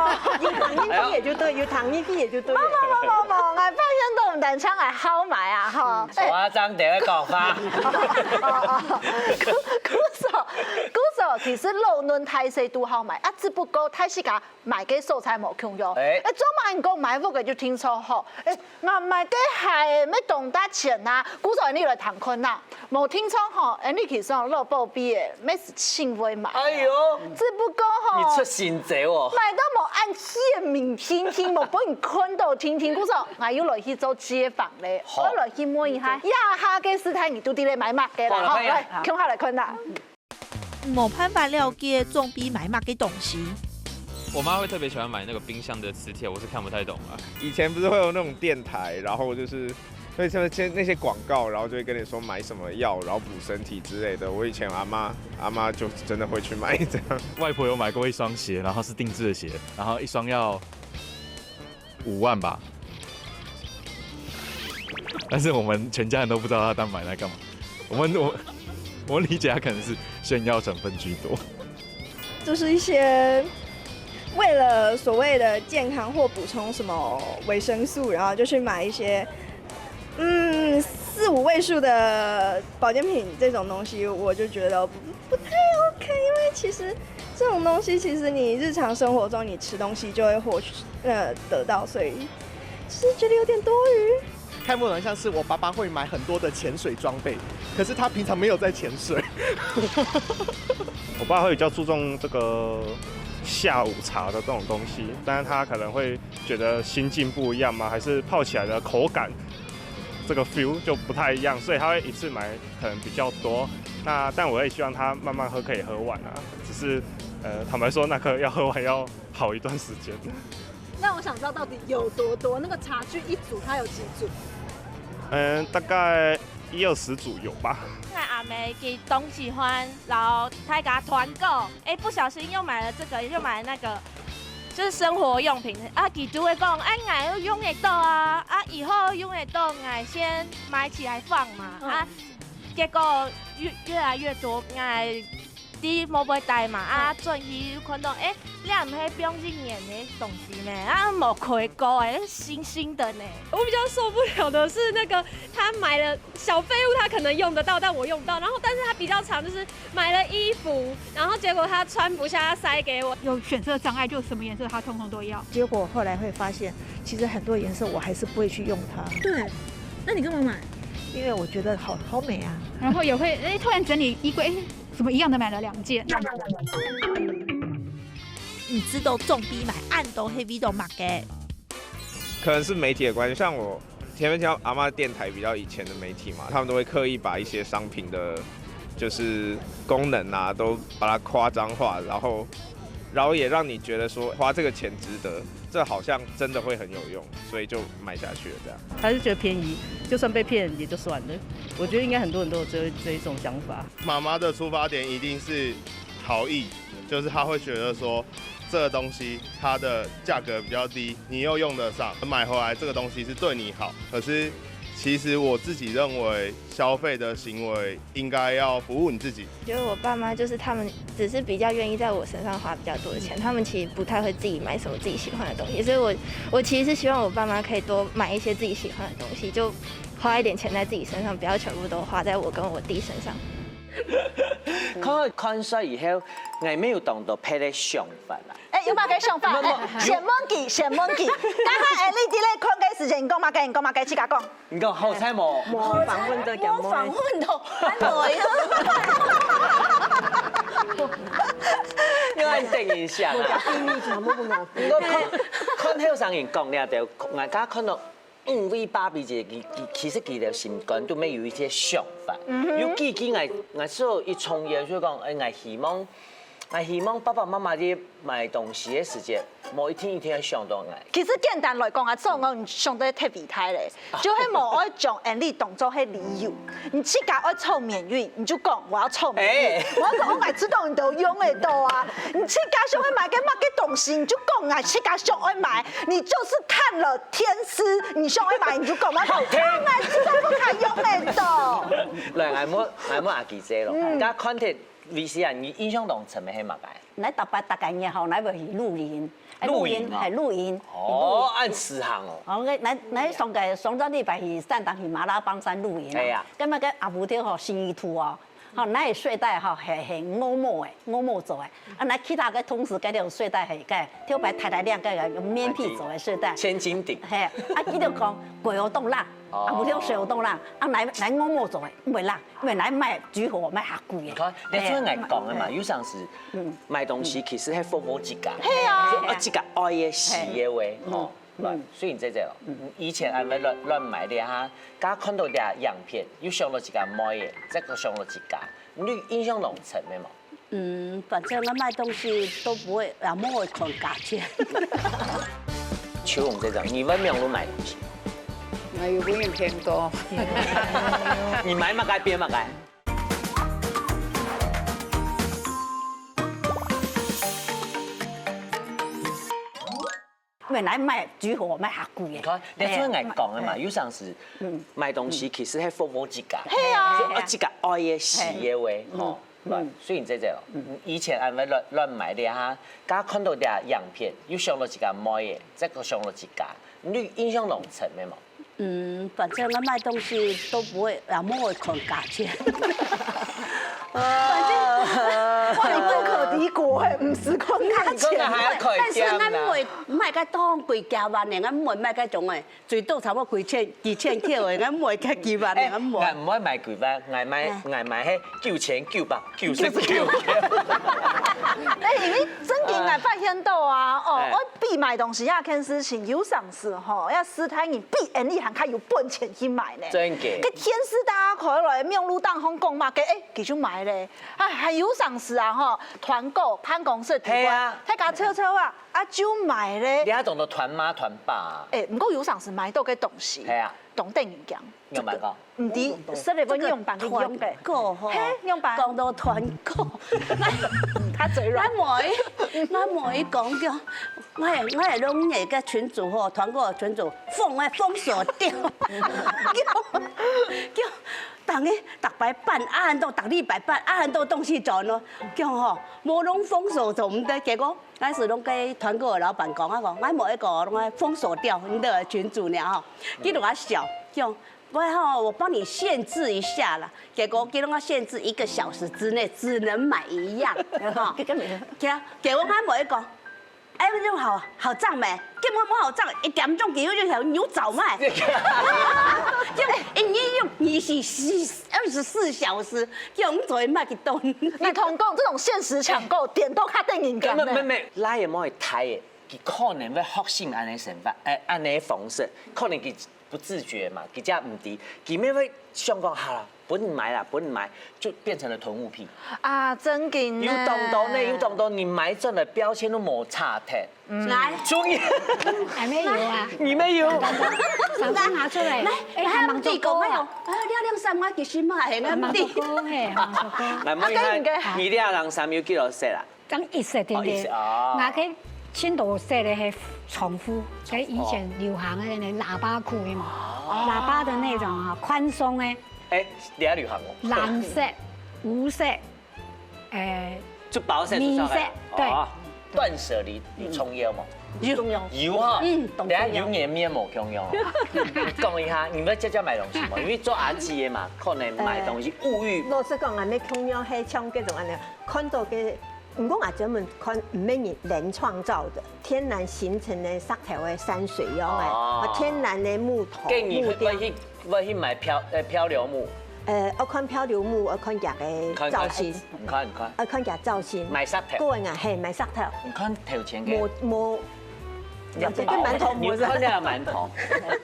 呦，有糖一滴也就對，有糖一滴也就對了。不不不不，𠊎發現到毋單淨𠊎好買啊，吼。誇張點个講法。故所故所，其實老嫩大細都好買啊，只不過大細家買个所在無共樣。哎哎，做麼人講買屋个就定著好？哎，𠊎買个鞋乜當多錢啊，故所你來談看啊。無定著吼，哎，你其實老寶貝个，乜係盡會買。哎呦，只不過吼，你出新招哦。買到無恁顯明定定，無分人看到定定，故所𠊎又來去做街訪咧，好我來去問一下，這下个時代你到底咧買麼个啦？吼，好了，可以了來，共下來看啦。無辦法了解總比買麼个東西。我媽會特別喜歡買那個冰箱的磁鐵，我是看不太懂啊。以前不是會有那種電台，然後就是會像那些廣告，然後就會跟你說買什麼藥，然後補身體之類的。我以前阿媽阿媽就真的會去買這樣。外婆有買過一雙鞋，然後是定制的鞋，然後一雙要五萬吧。但是我們全家人都不知道她當買來幹嘛。我們我我理解她可能是炫耀成分居多。就是一些為了所謂的健康或補充什麼維生素，然後就去買一些嗯四五位數的保健品這種東西，我就覺得不不太 OK，因為其實這種東西其實你日常生活中你吃東西就會獲取呃得到，所以就是覺得有點多餘。看不懂，像是我爸爸會買很多的潛水裝備，可是他平常沒有在潛水。我爸會比較注重這個下午茶的這種東西，但是他可能會覺得心境不一樣嗎？還是泡起來的口感，這個 feel 就不太一樣，所以他會一次買可能比較多。那但我也希望他慢慢喝，可以喝完啊。只是呃，坦白說，那個要喝完要好一段時間。那我想知道到底有多多，那個茶具一組它有幾組？嗯，大概一二十组有吧。那阿妹给东西欢，然后她给她团购，哎，不小心又买了这个，又买了那个，就是生活用品啊。佢就会讲，哎，我用得到啊，啊，以后用得到，我先买起来放嘛，啊，结果越越来越多，我 第一，无买带嘛，啊，转去又看到，哎，你毋係放一年的东西咩？啊，无开过哎，新新的呢。我比较受不了的是那个他买了小废物，他可能用得到，但我用不到。然后，但是他比较常就是买了衣服，然后结果他穿不下，他塞给我。有选择障碍，就什么颜色他通通都要。结果后来会发现，其实很多颜色我还是不会去用它，对，那你干嘛买？因为我觉得好好美啊。然后也会哎突然整理衣柜，哎，怎么一样的买了两件？你知道总比买恁多係為到麼个？可能是媒体的关系，像我前面听到阿妈电台比较以前的媒体嘛，他们都会刻意把一些商品的，就是功能啊，都把它夸张化，然后，然后也让你觉得说花这个钱值得，这好像真的会很有用，所以就买下去了这样。还是觉得便宜，就算被骗也就算了。我觉得应该很多人都有这这一种想法。妈妈的出发点一定是好意，就是她会觉得说这个东西它的价格比较低，你又用得上，买回来这个东西是对你好。可是其实我自己认为，消费的行为应该要服务你自己。觉得我爸妈就是他们只是比较愿意在我身上花比较多的钱，他们其实不太会自己买什么自己喜欢的东西，所以我我其实是希望我爸妈可以多买一些自己喜欢的东西，就花一点钱在自己身上，不要全部都花在我跟我弟身上。看看衰以后，我没有懂得别的想法啦。哎，有么个想法？哎，先问佢，先问佢。刚刚哎，你在咧看个时间，你讲么个？你讲么个？自家讲。你讲好彩无？无访问到，我访问到，蛮多呀。你很等一下啊。秘密全部不讲。你看看后生人讲了，就我刚看到。 因为芭比姐，其其其实佢的心肝都没有一些想法，有几句我我所以从前就讲，哎，我希望，我希望爸爸妈妈咧买东西的时节，无一定一定要想到我。其实简单来讲啊，做我想得特别大咧，就係无爱将安利当做係理由，你自家爱凑免运，你就讲我要凑免运，我讲我买知道你都用得到啊，你自家想要买个么个东西，你就讲我自家想要买，你就是看了。 天师，你想要买你就讲嘛，好听，买知道不看用得到。来，俺摸俺摸阿吉姐咯，大家看睇 V C R，你印象当深个系么个？来大伯大概年吼，来会去露营，露营啊系露营。哦，按时行哦。哦，来来上个上个礼拜去山东去马拉邦山露营啊，哎呀，咁啊个阿婆头吼心意图哦。 吼，那个睡袋吼，系系鹅毛个，鹅毛做个。啊，那其他个同事个个睡袋系个，头擺太太亮个个用棉被做个睡袋。千斤顶。系，啊，佢就讲过好冻冷，啊，毋通水好冻冷，啊，来来鹅毛做个，毋会冷，因为来卖煮好卖下贵个。你看，你做人讲个嘛，有常时买东西其实系服务自家，系啊，啊，自家爱个、喜个喂，吼。 所以你姐姐哦，以前俺们乱乱买的哈，刚看到这影片，又想到自家买的，再个想到自家，你印象当深的嘛？嗯，反正我买东西都不会，也不会看价钱。秋红姐姐，你问没有买东西？我又不用偏多。你买么个变么个？ 因为来卖煮好卖下贵个。你看，你做人讲个嘛，有常时买东西其实系服务自家，系啊，自家爱个、喜个喂，吼。所以你姐姐哦，以前俺们乱乱买的哈，刚看到这影片，又想到自家买的，再个想到自家，你印象当深的嘛？ 嗯，反正我卖东西都不会，也不会看价钱。反正外国可敌国哎，毋使看价钱。还要看但是俺唔会卖个当贵价万呢，俺唔会卖个种哎，最多差不多几千、几千块个，俺唔会个几万呢，俺唔会。俺唔会买几万，俺买俺买迄九千九百九十九。哎，因为真正俺发现到啊，哦，我比买东西啊，件事情有常时吼，要试探你比 你还较有本钱去买呢。真个。个天师大家可以来面路当中讲嘛，个哎，佢就买嘞。哎，还有常时啊吼，团團購辦公室底下，係啊。大家湊湊啊，啊就買咧。你還懂得團媽團爸啊？哎，毋過有常時買到个東西，係啊。當得人驚。你有買過？毋知，所以問樣板个樣个。團購吼，嘿，樣板。講到團購，他嘴軟。我妹，我妹講叫，我係我係攏个群主吼，團購群主封个封鎖掉，叫叫 逐个逐擺辦，啊恁多，逐禮拜辦，啊恁多東西轉咯，講吼，無攏封鎖做毋得。結果，𠊎係攏个團購个老闆講啊，講，𠊎無一個攏愛封鎖掉你的群組了吼。佢就啊笑，講，我吼，我幫你限制一下啦。結果佢攏啊限制一個小時之內只能買一樣，吼。結果𠊎無一個， 哎，有好好漲咩？根本無好漲，一點鐘佢就想有找咩？就一日用二十四二十四小時，叫我做乜去動？你同講這種限時搶購，點到較得人驚呢。沒沒沒，拉也莫太耶，佢可能會學習恁呢生活，哎，恁呢方式，可能佢不自覺嘛，佢真毋知，佢乜會想講好了， 分你買啦，分你買，就變成了囤物癖。啊，真緊呢。有當多呢，有當多你買轉來標籤都無差忒。來，終於，還沒有啊。你沒有。上班拿出來，來，哎，還蠻多个啊。哎，你兩三萬其實嘛，還蠻多个，嘿，蠻多个。來問一下，啊，跟你个你這兩三有幾多色啦？ 講一色定定，哦，一色，哦。𠊎个盡多色个係重複，个以前流行个那個喇叭褲，有無？哦。喇叭的那種啊，寬鬆个。哎，你還流行哦。藍色、烏色，誒，就包色就上來了。米色，對。哦，斷捨離，你重要嗎？有。重要。有哈。嗯，當重要。等下有年面無共樣哦。講一下，你們在家買東西嗎？因為做阿姊的嘛，可能買東西物慾。老實講，還沒共樣，還像這種恁樣，看到个 毋過𠊎專門看，毋係人人創造的，天然形成的石頭个山水樣个，哦。啊，天然个木頭，跟你會，木雕。會去，會去買漂，呃，漂流木。呃，愛看漂流木，愛看佢个造型。看，看，你看，你看。愛看佢造型。買石頭。个人啊，嘿，買石頭。你看頭前个。無，無，你看，這个饅頭，你看這个饅頭。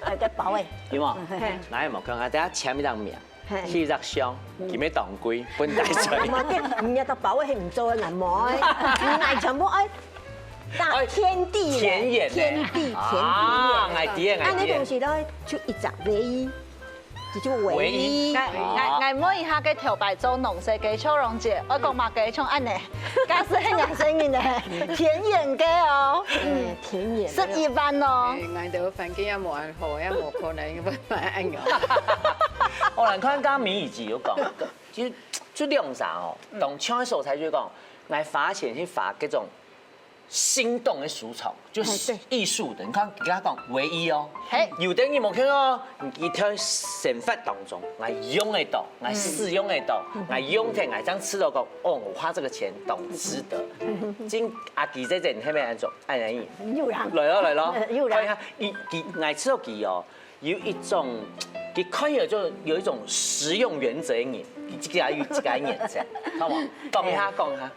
哎，這包个。有無？嘿。來，有無？看看，等下簽一張名。 嘿。去一隻箱，嗯。佢乜當貴，分帶出去。無，這，人家都包个很做啊，無，買全部愛，大天地嘞，哎，田園嘞。天地，田地嘞。啊，𠊎知，𠊎知。啊，那東西都就一隻唯一，就就唯一。唯一。𠊎，𠊎，啊。𠊎問一下，該頭擺做農事个秋榮姐，𠊎講嘛，該像恁呢，假使係𠊎生日呢，田園个哦，嗯，田園个。十一萬哦。哎，𠊎兜環境也無恁好，也無可能會 買恁樣。哦，你看剛剛米雨姐有講，其實就兩儕哦，當像个所在就講，𠊎花錢去花這種心動的收藏，就是哎，對。藝術的。你看，你跟他講唯一哦，嘿。有的你無看哦，你在生活當中，𠊎用得到，𠊎使用得到，𠊎用得，𠊎這樣吃到講，哦，我花這個錢當值得。今阿弟姐姐，你那邊安怎？哎，哎，有啦。來咯，來咯，有啦。看一下，佢，佢，𠊎知道佢哦， 有一種，佢看起來就有一種實用原則的人，佢自家有自家的原則，好無？講一下，講一下。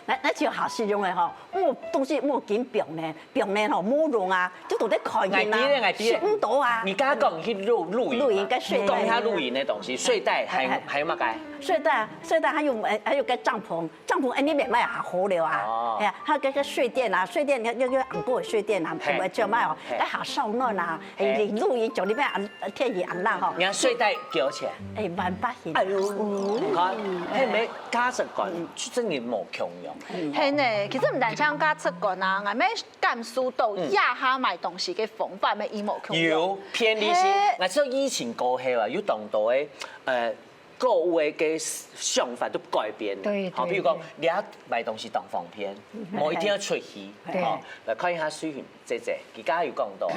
那，那就好實用个吼，莫東西莫緊放呢，放呢吼，無用啊，就都在看見啊，𠊎知咧，𠊎知咧。想毋到啊。你剛剛講去露，露營嘛，露營跟睡袋。講一下露營的東西，睡袋還有，哎，哎。還有麼个？睡袋啊，睡袋還有，哎，還有個帳篷， 帳篷，哎，你買買也好了啊。哦。哎呀，還有該个睡墊啊，睡墊，你看，你看，紅過的睡墊啊，嘿。全部就買哦，嘿。該好燒暖啊，哎，嘿。你露營就你買啊，天氣恁冷吼。你看睡袋幾多錢？哎，萬八千。哎呦，你看，嘿，沒價值觀，就真的無共樣。係呢，其實毋單淨價值觀啊，𠊎乜感受到，嗯。這下買東西个方法乜異無共樣。有便利性，嘿。𠊎知道疫情過後啊，有當多个，呃， 購物个想法都改變。對，好，對，比如講，對。你愛買東西當方便，嗯。無一定愛出去。對。好，來看一下水雲姐姐，佢剛剛有講到，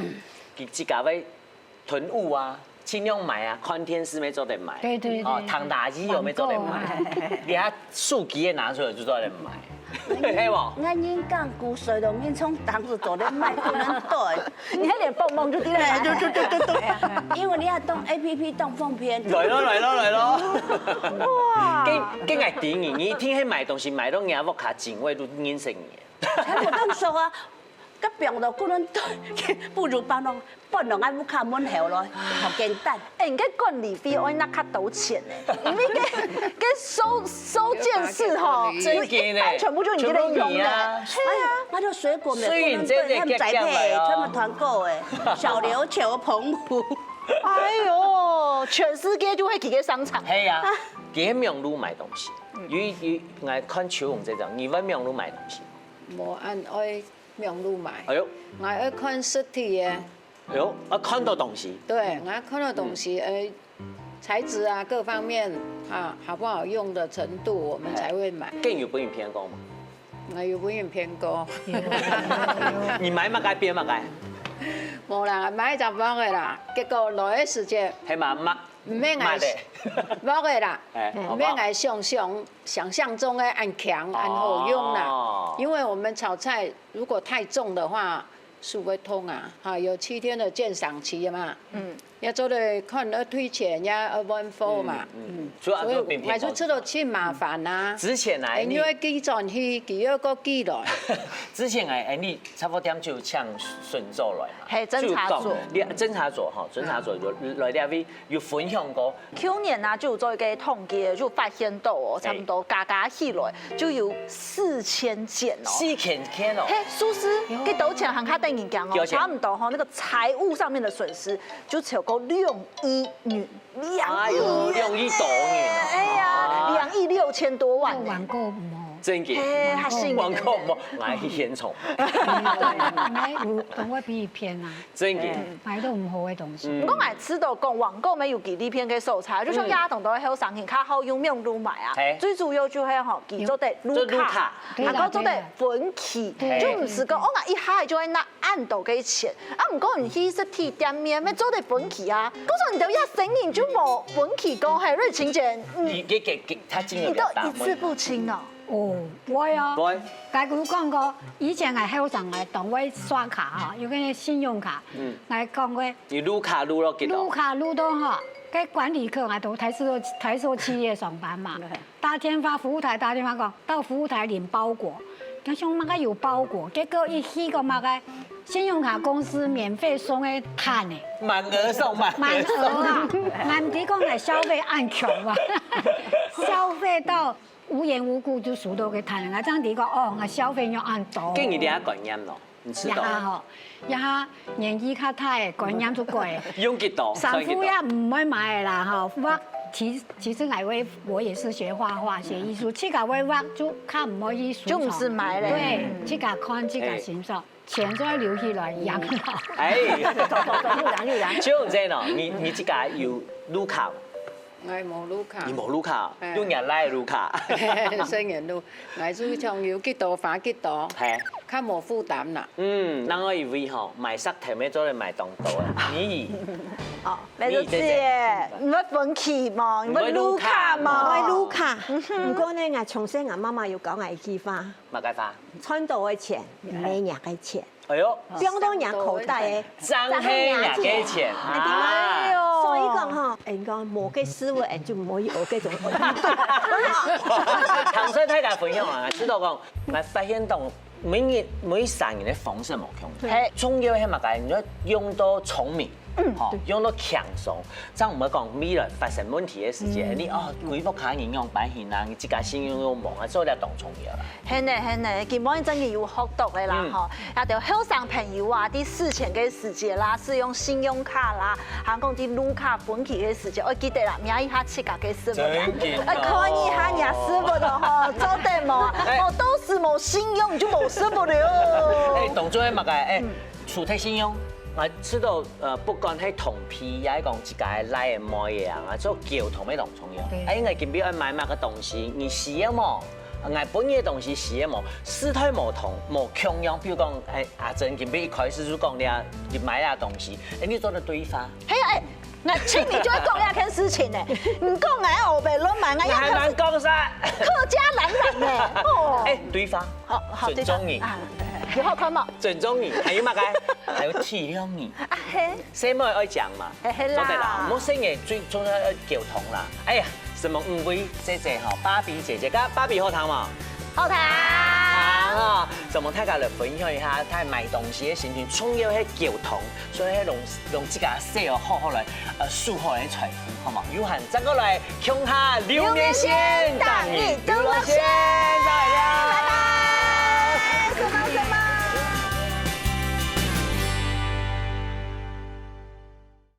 佢自家會囤物啊，盡量買啊，看電視乜做得買。對，對，對。哦，燙垃圾哦乜做得買。網購啊。你看手機也拿出來就做得買。 係無？𠊎人講古水龍人從當時做得買不能斷。你還連蹦蹦就對了。哎，對，對，對，對，對。因為你要動A P P動放片。來咯，來咯，來咯。哇。跟，跟𠊎提你，你一定係買東西買到人家屋下警衛都認識你。全部動手啊！放到骨輪袋，不如放到放到俺屋下門口咯，好簡單。哎，你个管理費愛拿較多錢呢，因為个个收收件事吼，正經呢，一半全部就你个用的。全部你啊。哎呀，那就水果没有，所以你这个不能分他们宅配，全部团购哎，小琉球、澎湖。哎呦，全世界就会去个商场。嘿呀，佢喺網路买东西，有有，我看秋红这种，你问网路买东西。 無恁愛網路買。哎呦，𠊎愛看實體个。哎呦，啊，看到東西。對，𠊎看到東西，呃，材質啊，各方面啊，好不好用的程度，我們才會買。更有分你騙過嗎？𠊎有分人騙過。你買麼个變麼个？無啦，買一隻包个啦，結果來个時節，係嘛，嘛，毋係買，買的。包个啦，哎，毋係買想想想象中个恁強，恁好用啦。哦。因為我們炒菜 如果太重的話，手會痛啊，哈，有七天的鑑賞期嘛，嗯，要做得看要退錢呀，要換貨嘛，嗯，主要就平平保持。所以還是吃到盡麻煩啊。之前啊，你因為寄轉去，佢又過寄來。之前啊，哎，你雜貨店就請巡做來嘛，係，偵查組。就講，你偵查組吼，偵查組就來這位有分享過，舊年啊，就有做一個統計，就發現到哦，差不多加加起來就有四千件哦。四千件哦。嘿，是毋係？幾多錢還較得人講哦，多少錢？差不多吼，那個財務上面的損失就超過兩億元，兩億。哎呦，兩億多元哦。哎呀，兩億六千多萬呢。網購無？真个。嘿，較新的。網購無，買去現場。對，買有，同我比一片啊。 真个。嗯，買到毋好个東西。嗯。毋過𠊎知道講網購乜有佢利便个所在，就像嗯。亞東都會後生人較好用網路買啊。嘿。最主要就係吼，佢做得鑢卡，做鑢卡。還過做得分期，對。就毋係講哦，𠊎一下就愛拿恁多个錢。啊，毋過你去實體店面，乜做得分期啊。告訴你的，亞生人就無分期過，嘿，瑞琴姐，嗯，你給給給他金額你都一字不清哦。 哦，會哦。會。該有講過，以前𠊎後生𠊎當會刷卡哈，有个信用卡，嗯。𠊎講過，你鑢卡鑢落幾多？鑢卡鑢到哈，該管理課𠊎都台塑台塑企業上班嘛，打電話服務台打電話講，到服務台領包裹，佢想麼个有包裹，結果一去講麼个，信用卡公司免費送个蛋呢，滿額送，滿額送。滿額啊！𠊎毋知講𠊎消費恁強啊，消費到 無緣無故就收到个蛋，𠊎正知講，哦，𠊎消費用恁多。建議你个觀念咯，你知道。這下吼，這下年紀較大，觀念就改。用幾多？衫褲也毋會買啦，吼，畫，其其實𠊎會，我也是學畫畫、學藝術，自家會畫就較毋會去收藏。就毋係買咧。對，自家看，自家欣賞。 錢就愛留起來養老。哎，走走走，又養又養。就這樣哦，你你自家有鑢卡無？𠊎無鑢卡。你無鑢卡，哎。用原來个鑢卡。生源路，𠊎就想有幾多花幾多，嘿。較無負擔啦。嗯，另外一位吼，買石頭乜做得買當多啊，你哦，你就知耶，你會分期無？你會鑢卡無？你會鑢卡。𠊎鑢卡，毋過呢，𠊎從細𠊎媽媽有教𠊎一句話，麼个話？賺到个錢，毋係若个錢。 哎喲，放到若口袋个，正係若个錢啊。哎喲。所以講吼，人講無个師傅，人就無有這種。唐帥大家分享啊，知道講，𠊎發現到每日每一個人个方式無共。嘿。重要係麼个？你要用到聰明，吼，用到輕鬆，正毋會講未來發生問題个時節，你哦，歸屋下人仰般形啊，你自家信用又無啊，做了當重要啦。 係呢，係呢，今晡日真个有學到个啦，嗯。吼。也對後生朋友啊，在使錢个時節啦，使用信用卡啦，還講在鑢卡分期个時節，愛記得啦，摸一下自家个實物啦，真緊哦。愛看一下若實物哦，吼，做得無啊？哎。哦，到時無信用，你就無實物了。哎，當中个麼个？哎，嗯。除忒信用，啊，知道，呃，不管係同批，也係講自家个倈仔妹仔啊，做溝通个當中。 對。哎，𠊎今晡日愛買麼个東西，你需要無？𠊎分你个東西需要無？時代無同，無共樣。比如講，哎，阿珍今晡日一開始就講你啊，你買啊東西，哎，你做得對話。嘿，哎，𠊎前面就愛講這件事情呢。你講𠊎烏白亂買，𠊎也還蠻講啥？客家男人呢。哦。哎，對話。好，好，尊重你。對話。啊，有好看無？尊重你，還有麼个？還有體諒你。啊，嘿。細妹愛講嘛。 嘿嘿啦。做得啦，莫細人最重要愛溝通啦。哎呀，承蒙五位姐姐吼，芭比姐姐，該芭比好聽無？好聽。啊，想同大家來分享一下，在買東西个心情，重要个溝通，所以用用自家个手哦，好好來呃守好个財富，好無？有閒再過來共下留言先，留言先，逐日都樂先，再會。